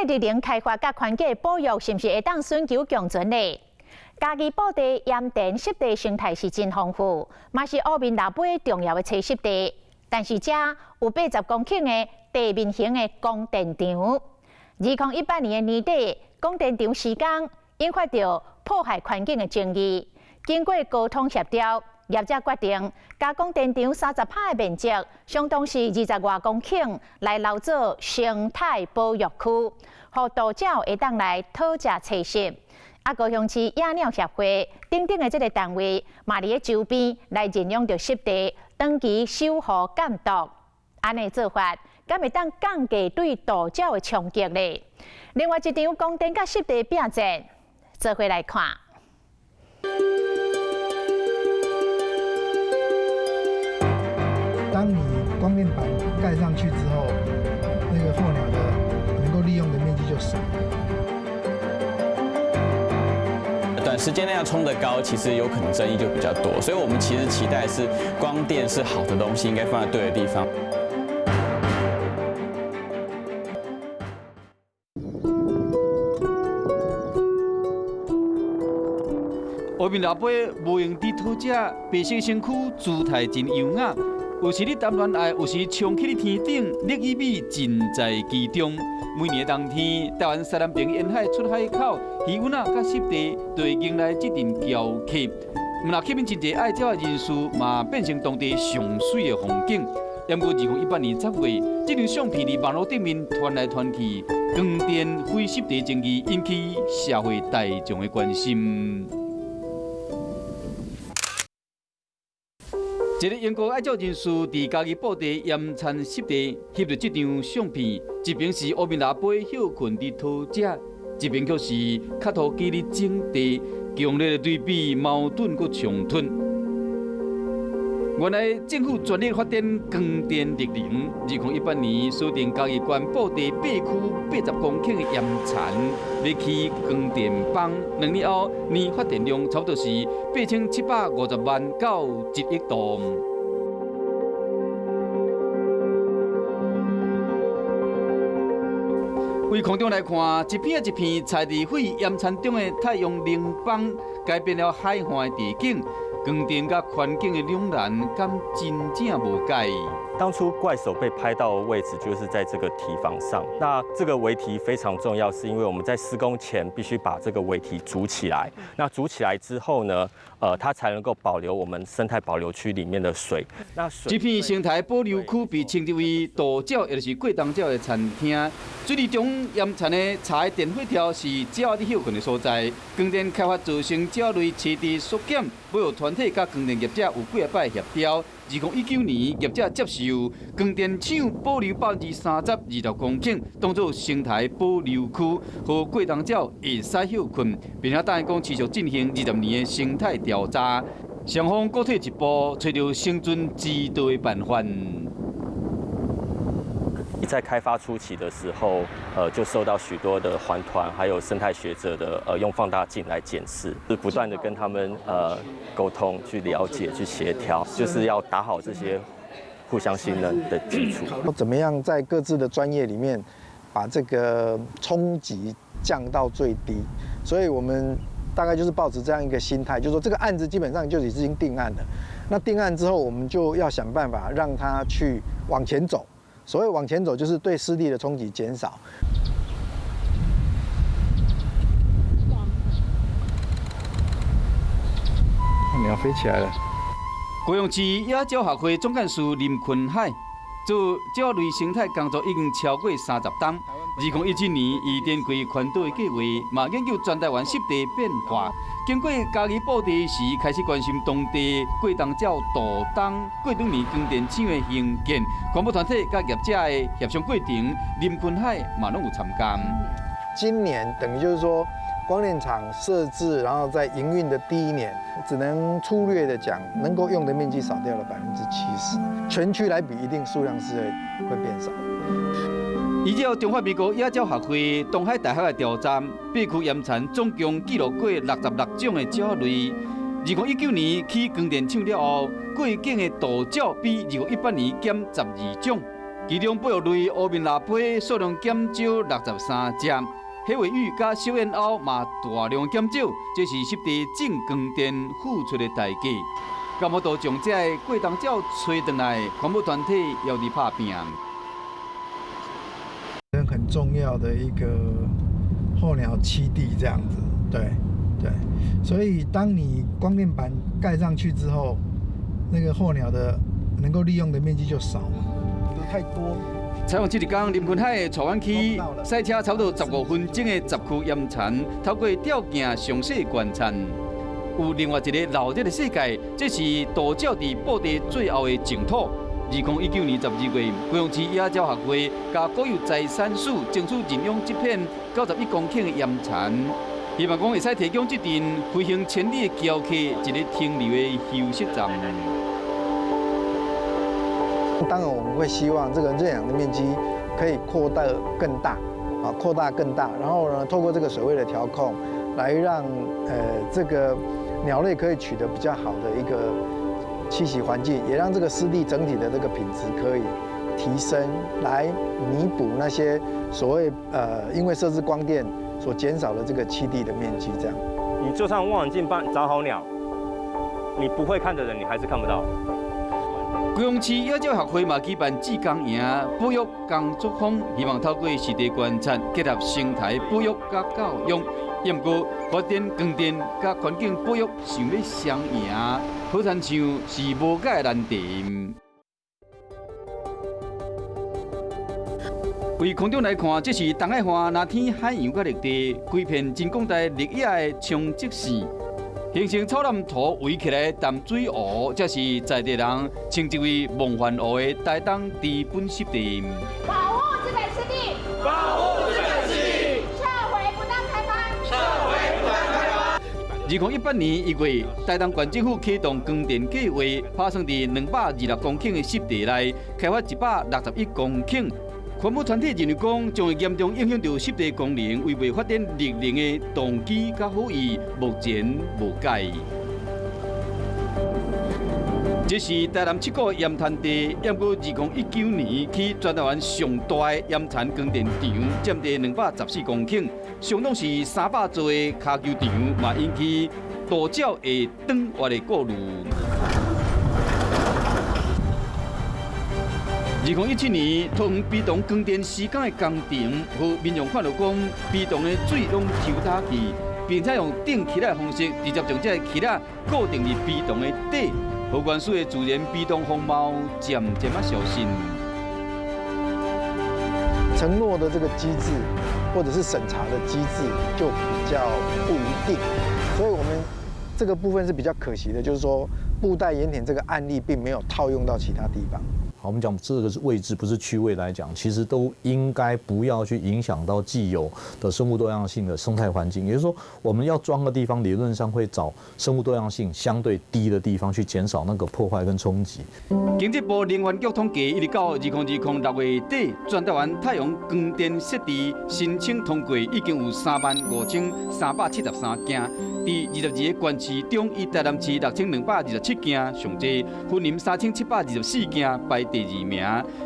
綠能開發佮環境保育是毋是會當尋求共存呢？嘉義埔地鹽田濕地生態是真豐富，嘛是烏面鱸鰻重要的棲息地。但是遮有80公頃的地面型的光電場。2018年的年底，光電場施工引發著破壞環境的爭議。經過溝通協調，業者決定共光電場30%的面積，相當是20外公頃，來留做生態保育區，予渡鳥會當來討食棲息。啊，高雄市野鳥協會等等的這个單位，嘛佇咧周邊來認養著濕地，長期守護監督。按呢做法，敢會當降低對渡鳥的衝擊咧？另外一場光電佮濕地拼戰，做伙來看。當你光電板蓋上去之後，那個候鳥的能夠利用的面積就少。短時間內要衝得高，其實有可能爭議就比較多，所以我們其實期待是光電是好的東西，應該放在對的地方。烏面鱸鰻無閒佇討食，白色身軀姿態真優雅，有時咧談戀愛，有時衝起咧天頂，綠意美盡在其中。每年冬天，台灣西南邊沿海出海口，魚塭仔佮濕地就會迎來這陣嬌客。毋但吸引真濟愛鳥的人士，嘛變成當地上媠的風景。毋過2018年10月，這張相片佇網路頂面傳來傳去，光電毀濕地爭議引起社會大眾的關心。一个英國愛鳥人士佇嘉義埔地鹽田濕地翕著這張相片，一邊是烏面鱸鰻歇睏佇討食，一邊卻是磕土機佇整地，強烈的對比，矛盾閣衝突。原來政府全力發展光電綠能，2018年鎖定嘉義縣埔地8區80公頃的鹽田，欲起光電板，2年後年發電量差不多是8750萬到1億度。對空中來看，一片一片菜佇毀鹽田中的太陽能板，改變了海岸的地景。光電佮環境的兩難，敢真正無解？當初怪手被拍到的位置就是在這個堤防上。那這個圍堤非常重要，是因為我們在施工前必須把這個圍堤築起來。那築起來之後呢，它才能夠保留我們生態保留區裡面的水。那這片生態保留區被稱之為渡鳥，也就是過冬鳥的餐廳。水泥中鹽田的柴電火柱是鳥佇歇睏的所在。光電開發造成鳥類棲地縮減，保育團體佮光電業者有幾仔擺協調。2019年，業者接受光電廠保留30%20公頃，當做生態保留區，予過冬鳥會使歇睏，並且答應講持續進行20年的生態調查。雙方各退一步，揣著生存之道的辦法。在開發初期的時候，就受到許多的環團還有生態學者的用放大鏡來檢視，是不斷的跟他們溝通、去了解、去協調，就是要打好這些互相信任的基礎。怎麼樣在各自的專業裡面把這個衝擊降到最低？所以我們大概就是抱持這樣一個心態，就是說這個案子基本上就已經定案了。那定案之後，我們就要想辦法讓它去往前走。所謂往前走，就是對濕地的衝擊減少。鳥飛起來了。高雄市野鳥學會總幹事林坤海做鳥類生態工作已經超過30冬。2017年，伊展開環島的計劃，嘛研究全台灣濕地變化。經過嘉義埔地時，開始關心當地過冬鳥渡冬、過兩年光電廠的興建。環保團體佮業者的協商過程，林坤海嘛攏有參加。今年等於就是說，光電廠設置，然後在營運的第一年，只能粗略的講，能夠用的面積少掉了70%。全區來比，一定數量是會變少。依照中華民國野鳥學會東海大學的調查，八區鹽田總共記錄過66種的鳥類。2019年起光電廠了後，過境的渡鳥比2018年減12種。其中保育類烏面鷺鷥數量減少63隻，黑尾鷸佮小燕鷗嘛大量減少，這是濕地種光電付出的代價。敢無度將這个過冬鳥揣轉來，環保團體猶佇拍拚。很重要的一個候鳥棲地，這樣子，對對，所以當你光電板蓋上去之後，那個候鳥的能夠利用的面積就少嘛，都太多。採訪這一工，林坤海的柴灣區賽車差不多15分鐘的10區鹽田，透過吊鏡詳細觀察，有另外一个鬧熱的世界，這是渡鳥佇布袋最後的淨土。2019年12月，高雄市野鳥學會佮國有財產署爭取認養這片91公頃的鹽田，希望講會使提供這陣飛行千里的僑客一个停留的休息站。當然，我們會希望這個認養的面積可以擴大更大，啊，擴大更大，然後呢，透過這個水位的調控，來讓這個鳥類可以取得比較好的一個棲息環境，也讓這個濕地整體的這個品質可以提升，來彌補那些所謂因為設置光電所減少的這個棲地的面積。這樣，你就算望遠鏡幫找好鳥，你不會看的人，你還是看不到。高雄市野鳥學會嘛舉辦志工營保育工作坊，希望透過實地觀察，結合生態保育佮教育。毋過發展光電佮環境保育想欲雙贏，好親像是無解的難題。對空中來看，這是東海岸藍天海洋佮綠地，規片真廣大綠野的沖積線，形成草林塗圍起來的淡水湖，這是在地人稱之為夢幻湖的台東知本濕地。保護知本濕地，保護知本濕地，撤回不當開發，撤回不當開發。2018年1月，台東縣政府啟動光電計劃，打算佇226公頃的濕地內開發161公頃。環保團體認為講，將會嚴重影響到濕地功能，違背發展綠能的動機佮好意，目前無解。這是台南七股鹽田地，毋過2019年起全台灣上大的鹽田光電場，佔地214公頃，相當是300座的跤球場，嘛引起渡鳥會轉越的顧慮。2017年，桃園屏東光電施工的工程，予民眾看著講，屏東的水攏抽焦去，並且用釘起來的方式，直接將這个起仔固定佇屏東的底，予原始的自然屏東風貌漸漸仔消失。承諾的這個機制，或者是審查的機制就比較不一定，所以我們這個部分是比較可惜的，就是說布袋鹽田這個案例並沒有套用到其他地方。好，我們講這個是位置，不是區位來講，其實都應該不要去影響到既有的生物多樣性的生態環境。也就是說，我們要裝的地方，理論上會找生物多樣性相對低的地方，去減少那個破壞跟衝擊。經濟部能源局統計，一直到20206月底，全台灣太陽光電設置申請通過已經有35,373件。佇22個縣市中，以台南市6,227件上濟，雲林3,724件排第二名。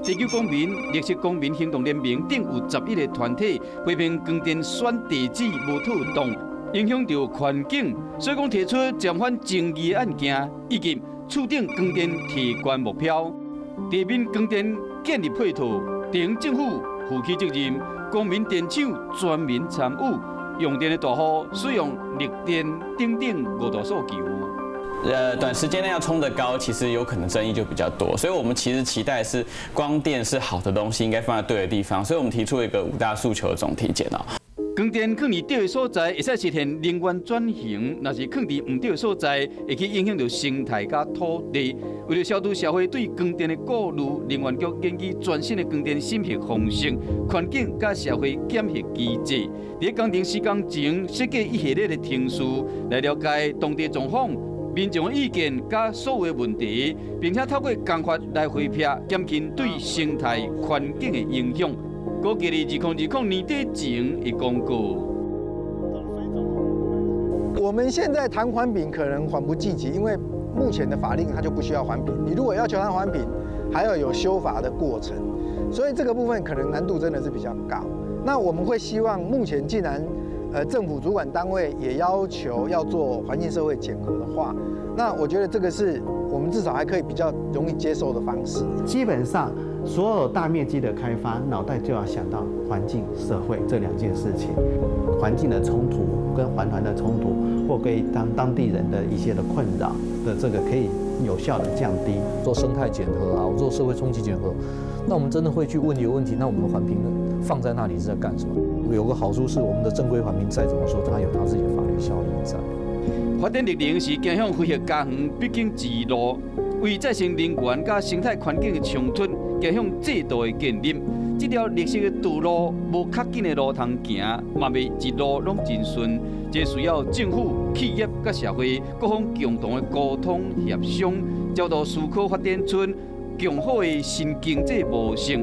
地球公民、綠色公民行動聯盟等有11個團體批評光電選地址無妥當，影響著環境，所以講提出暫緩爭議案件，以及處定光電提懸目標，地面光電建立配套，地方政府負起責任，公民電廠全民參與，用電的大戶使用綠電等等五大訴求。短時間內要衝得高，其實有可能爭議就比較多，所以我們其實期待是光電是好的東西，應該放在對的地方，所以我們提出一個五大訴求的總體檢哦。光電囥佇對的所在，會使實現能源轉型；若是囥佇毋對的所在，會去影響著生態佮土地。為著消除社會對光電的顧慮，能源局研究全新的光電審核方式、環境佮社會檢核機制。佇工程施工前設計一系列的程序，來了解當地狀況、民眾的意見佮所有的問題，並且透過工法來回避減輕對生態環境的影響。估計佇2020年底前會公告。我們現在談環評可能緩不濟急，因為目前的法令它就不需要環評。你如果要求它環評，還要有修法的過程。所以這個部分可能難度真的是比較高。那我們會希望，目前既然政府主管單位也要求要做環境社會檢核的話，那我覺得這個是我們至少還可以比較容易接受的方式。基本上，所有大面積的開發，腦袋就要想到環境、社會這兩件事情。環境的衝突跟環團的衝突，或給當地人的一些的困擾的這個可以有效的降低。做生態檢核啊，我做社會衝擊檢核，那我們真的會去問一個問題：那我們環評放在那裡是在幹什麼？有個好處是，我們的正規環評再怎麼說，它有它自己的法律效力在。發展綠能是走向非核家園必經之路，為再生能源佮生態環境的衝突，走向制度的建立。這條綠色的道路，無較緊的路通行，嘛袂一路攏真順。這需要政府、企業佮社會各方共同的溝通協商，才度思考發展出更好的新經濟模式。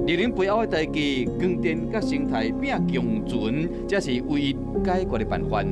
綠能背後的代價，光電佮生態拼共存，才是唯一解決的辦法。